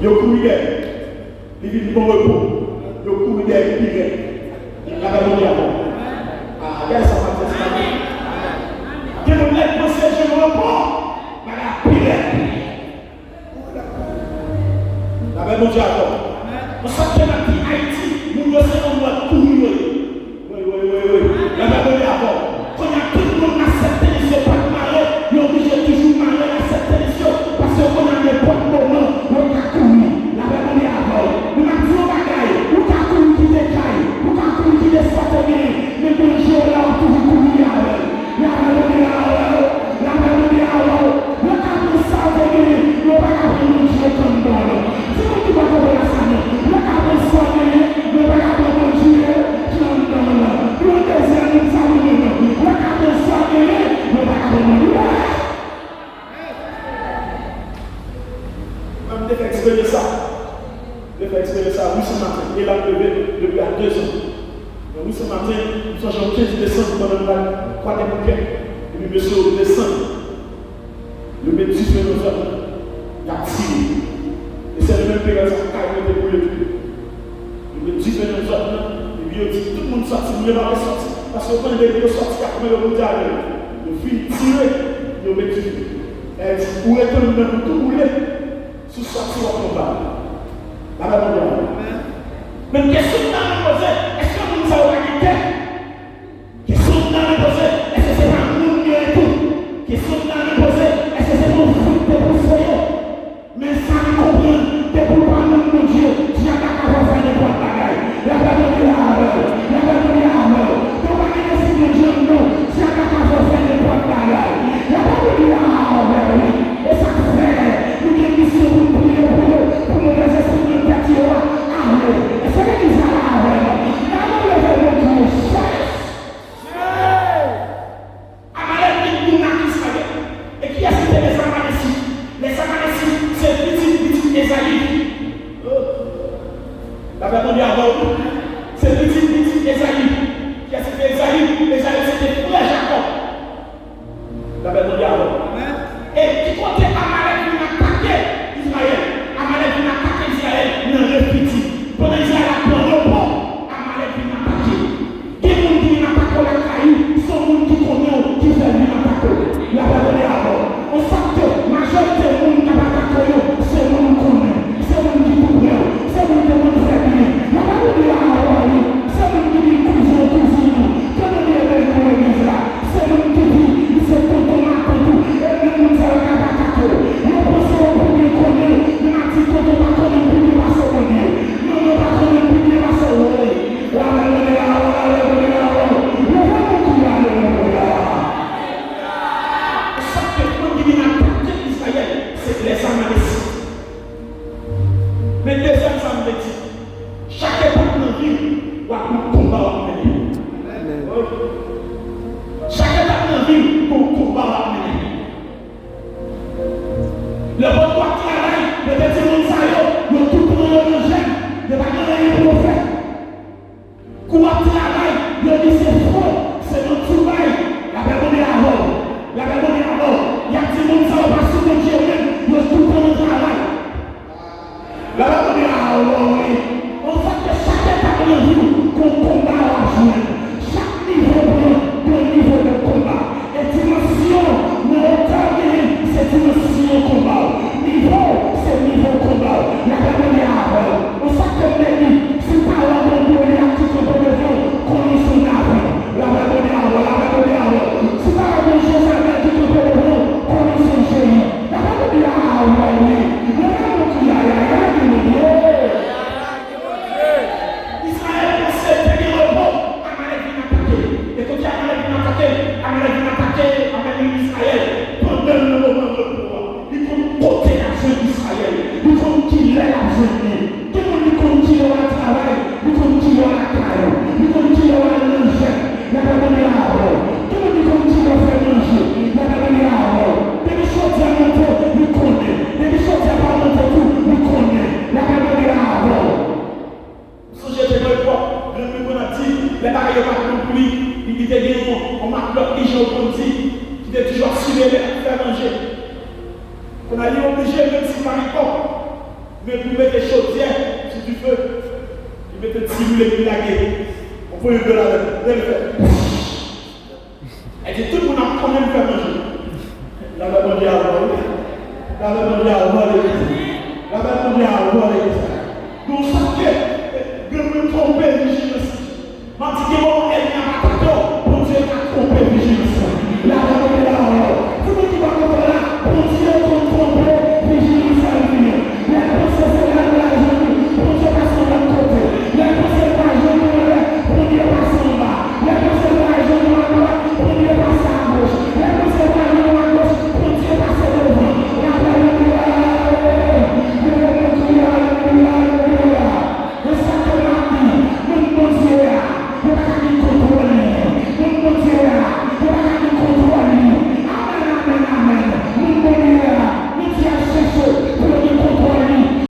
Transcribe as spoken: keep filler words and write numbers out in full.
Yo kouri dèyè. Li vin bon repo. Yo kouri dèyè pi rèd. Lapè Bondye avè w. Ah, gade sa, maten, se maten. Gen moun lè panse jwenn repo, bagay pi rèd. Lapè Bondye avè w. Yon sa k fè n ap di Ayiti, moun yo se yon lòt kouri yo ye. Wi, wi, wi, wi. Lapè Bondye avè w. Kounye a, tout moun nan sèt tenis yo pa t mare, yo oblije toujou mare nan sèt tenis yo, paske kounye a, nenpòt moman, yo ka kouri. Lapè Bondye avè w. Men m ap di w yon bagay, ou ka kouri kite kay, ou ka kouri kite sa w te genyen, men Bondye w la, w ap toujou kouri avè l. Lapè Bondye avè w. Lapè Bondye avè w. Yo ka pran sa w te genyen, men yo pa ka pran Bondye ki anndan w lan. Di moun ki bò kote w la sa non. Yo ka pran sa w genyen, men yo pa ka pran Bondye ki anndan w lan. Pou yon dezyèm moun sa li menm. Yo ka pran sa w genyen, men yo pa ka pran Bondye. Mwen, m te fè eksperyans sa. M te fè eksperyans sa wi Senmaten. E l ap leve depi a dezan. Men wi Senmaten, m sonje yon kenz desanm pandan m t al Kwadèboukè. Epi mesye yo desann. Yo met dife nan zòn nan. Y ap tire. E se nan menm peryòd sa kay yo te boule tou. Yo met dife nan zòn nan. Epi yo di tout moun sòti. Moun yo pa vle sòti. Paske yo konnen depi yo sòti, y ap pran yo pou dyare. Yo fin tire, yo met dife. Sa vle di, ou rete anndan pou tou boule. Si w sòti, w ap pran bal. Lapè Bondye avè w. Men kesyon m ta renmen poze, èske moun sa yo pa gen kè? Kesyon m ta renmen poze, èske se pa moun yo ye tou? Kesyon m ta renmen poze, èske se pa yon fout te pouse yo? Men sa m konprann, depi w pa moun Bondye, dyab la ka fè w fè nenpòt bagay. Lapè Bondye avè w. Lapè Bondye avè w. Depi w pa gen lespri Bondye anndan w, dyab la ka fè w fè nenpòt bagay. Lapè Bondye avè w, wi. E sa k fè nou gen misyon pou n priye pou yo, pou movèzespri nan tèt yo a ale. Èske legliz la la avè m? N a leve men nou, Jezi! Amalèk vin moun ak Izrayèl. E kiyès ki te lèzamalensit? Lèzamalensit se pitit pitit Ezayi. Oh. Lapè Bondye avè w. Se pitit pitit Ezayi. Kiyès ki te Ezayi? Ezayi se te frè Jakòb. Lapè Bondye avè w. E ki kote Amalèk vin atake Izrayèl? Amalèk vin atake Izrayèl nan Refidim. Pandan Izrayèl ap pran repo, Amalèk vin atake. Gen moun ki vin atake w lakay ou, se yon moun ki konnen w ki fè l vin atake w. Lapè Bondye avè w. Yon sa k fè majorite moun k ap atake w yo, se moun ou konnen, se moun ki tou prè w, se moun ke moun fè byen. Lapè Bondye avè w. Epi mete chodyè sou dife. Li mete ti lwil epi lage. Ou pran yon dlo ladan l. Lè l fè. Li di tout moun ap konnen m fè manje. L ap manje avan wi. L ap manje avan legliz. L ap manje avan legliz. Donk sa ke gen moun twonpe vijilans. M ap di gen